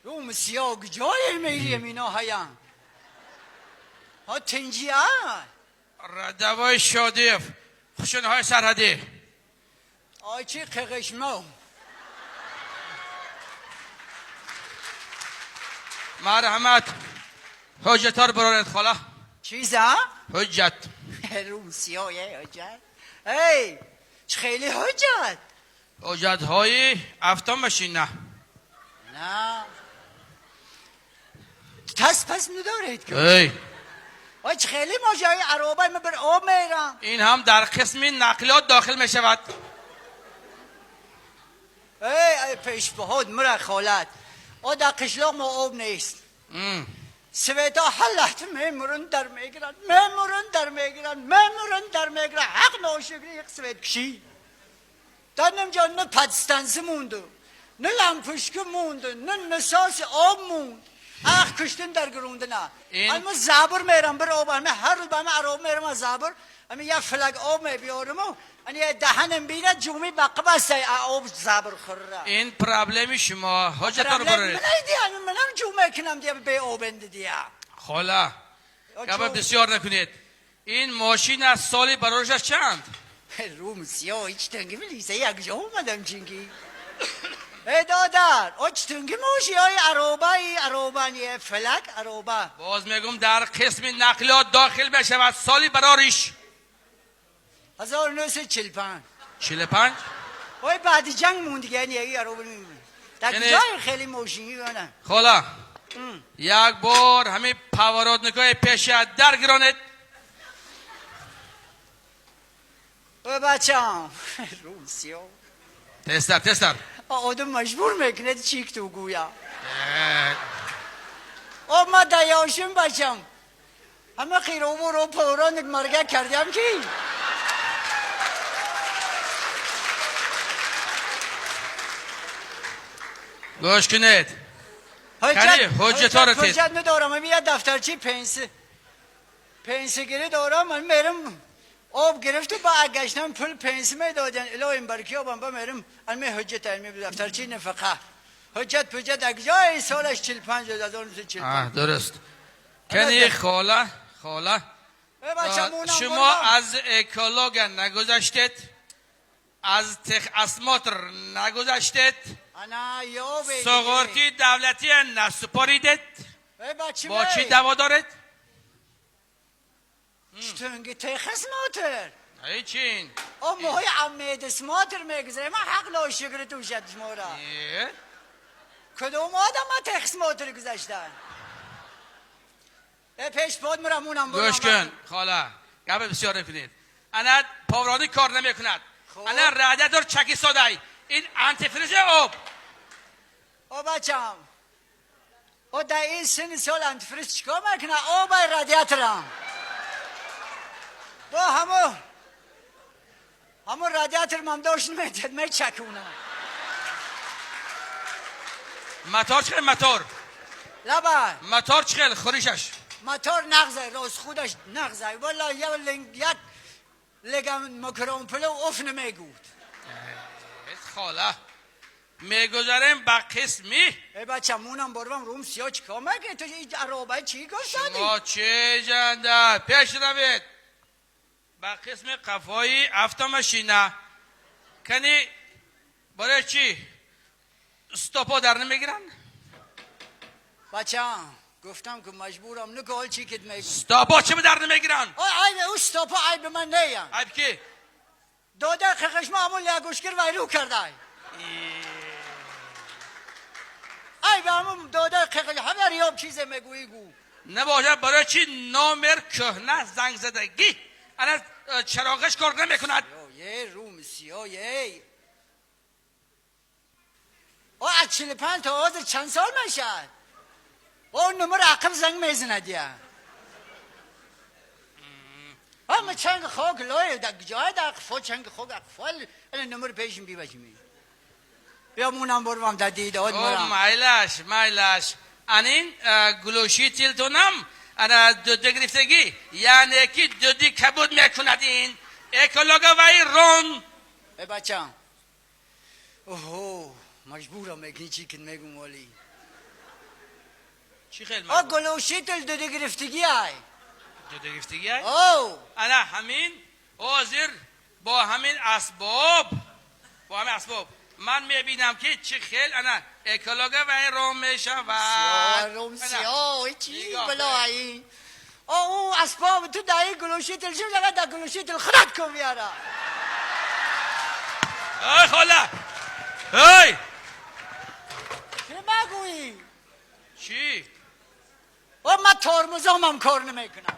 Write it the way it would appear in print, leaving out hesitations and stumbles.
روم سیاه جای میریم اینا هیان ها تنجیه. ردوای شادیف خشونهای سرحدی. آی چی قشمو. مرحمت حجت ها رو برارید خاله. چیزا؟ حجت. روم سیاه حجت. ای چه خیلی حجت. حجت های افتان نه. نه تس پس ندارید که. ای آی چه خیلی ماجرای عرابه من بر آب میرم. این هم در قسم نقلیات داخل می شود. ای پیش بهاد مرا خالت. آ در قشلاق ما آب نیست. سویتا حلت میمورن در میگیرن میمورن در میگیرن میمورن در میگیرن حق ناشکری یک سویت کشی. دادم جان نه پدستانسی موندو نه لامپشک موندو نه نساس آب موند. اخ کشتن در گرونده نه. اما زابر میرم بر آب اما هر روز به عرب میرم از زابر اما یه فلک آب میبیارم و یه دهنم بینه جومی بقه بسته آب زابر خوره. این پرابلم شما حجت رو برید. من دیگه منم جومه کنم دیگه به آب انده دیگه. خاله گپ بسیار نکنید. این ماشین از سالی برایش چند؟ روم سیاه هیچ تنگی بلیسه یک جا اومدم چینگی. ای دادر آج تنگی موشی های عرابه ای عرابه نیه فلک عرابه. باز میگم در قسم نقلیات داخل بشود سالی براریش 1945. 45؟ وای بعد جنگ موند دیگه یعنی ای عرابه نمیمونه در جای خیلی موشینی کنه. خاله یک بار همین پاورادنکای پیش در گرانید. او بچم روسیو تستر تستر آدم مجبور میکنه چیک تو گویا. او ما دیاشم بچم همه خیرو رو پوران مرگه کردیم کی. گوش کنید. حجت ها رو تید. حجت ندارم. من یه دفترچی پنس گیری دارم. من میرم آب گرفت با گشتم پول پنس میدادن الهیم برکی آبم با میرم المی حجت المی دفترچی نفقه حجت پجت اگجای سالش 45 1945. درست. کنی خاله خاله شما از اکولوگ نگذشتید، از تخ اسماتر نگذشتید، سغورتی دولتی نسپاریدید، با چی دوا دارید؟ چطور تخ اسماتر؟ ای چین؟ او موهای عمید اسماتر میگذره من حق ناشکر تو شد شما را. کدوم آدم ما تخ اسماتر گذشتن؟ پیش پاد مرمونم برم. گوش کن خاله گپ بسیار نکنید. انا پاورانی کار نمیکند. انا رادیاتور چکی سادای. این انتیفریز آب. او بچم او در این سن سال انتیفریز چیکار میکنه؟ آب رادیاتورم با همو رادیاتور من داشت نمیتد میچکونه. متار چخیل متار؟ لبا متار چخیل خوریشش؟ متار نغزه راست خودش نغزه والا یه لنگ یک لگم مکرون پلو اف نمیگود. خاله میگذاریم به قسمی. ای بچه مونم بروم روم سیاه چیکار میکنی تو؟ این عرابه چی گفتادی؟ شما چه جنده پیش روید به قسم قفای افتامشینه کنی برای چی استاپا در نمیگیرن؟ بچه گفتم که مجبورم نکه حال چی کت میگم. استاپا چه به در نمیگیرن؟ عیب او استاپا عیب من نیم. عیب کی؟ داده خشم همون لگوشکر ویرو کرده. عیب همون داده خشم همه ریاب چیزه میگویی گو. نباشه برای چی نامر کهنه زنگ زدگی انا چراغش کار نمیکند. یه روم سیاه یه او از 45 تا آز چند سال میشد؟ او نمر عقب زنگ میزند دیگه. اما چنگ خاک لای در جای در قفا چنگ خاک اقفال نمر پیشم بی بچمی. بیا مونم بروم در دیداد مرم. مایلش مایلش انین گلوشی تیلتونم انا دوده گرفتگی یعنی که دودی کبود میکند این اکولوگ وی رون. ای بچم اوه مجبورم میکنی چی کن میگم ولی Чӣ хел? О, глушитель дуди гирифтагӣ ай. Дуди гирифтагӣ ай? О. Ана ҳамин ҳозир бо ҳамин асбоб, бо ҳамин асбоб ман мебинам, ки чӣ хел ана эколога вайрон мешавад. Сиёҳ, Ана. сиёҳ, чӣ Нигоҳ. Балои. О, ӯ асбоб ту даи глушитель шуд, дар глушитель худат кун биёра. Ой, хола, ой! Чӣ мегӯӣ? Чӣ? О, ман тормозамам кор намекунам.